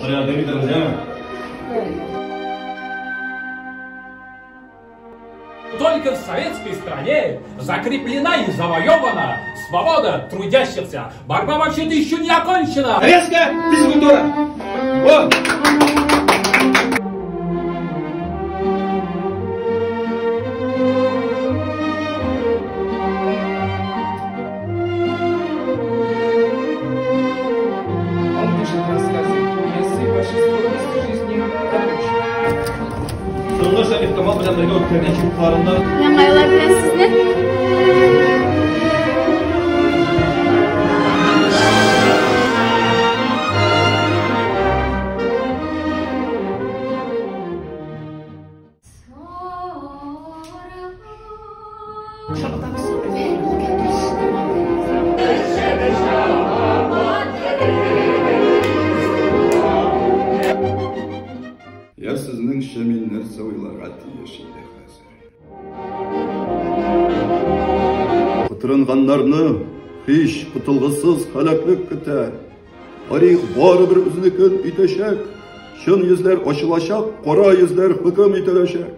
Ярдәм итәрбез, яме? Только в советской стране закреплена и завоевана свобода трудящихся. Борьба вообще-то еще не окончена. Резко физкультура! Вот! Он пишет рассказы, пьесы, большинство из жизни рабочих. Соңгы Шәриф Камал белән бергә үткәргән чыгышларында Яңа еллар белән сезне! Я сезнеңчә мин нәрсә уйларга тиеш инде хәзер? Котырынганнарны һич котылгысыз һәлаклек көтә. Тарих барыбер үзенекен итәчәк. Чын йөзләр ачылачак, кара йөзләр хөкем ителәчәк.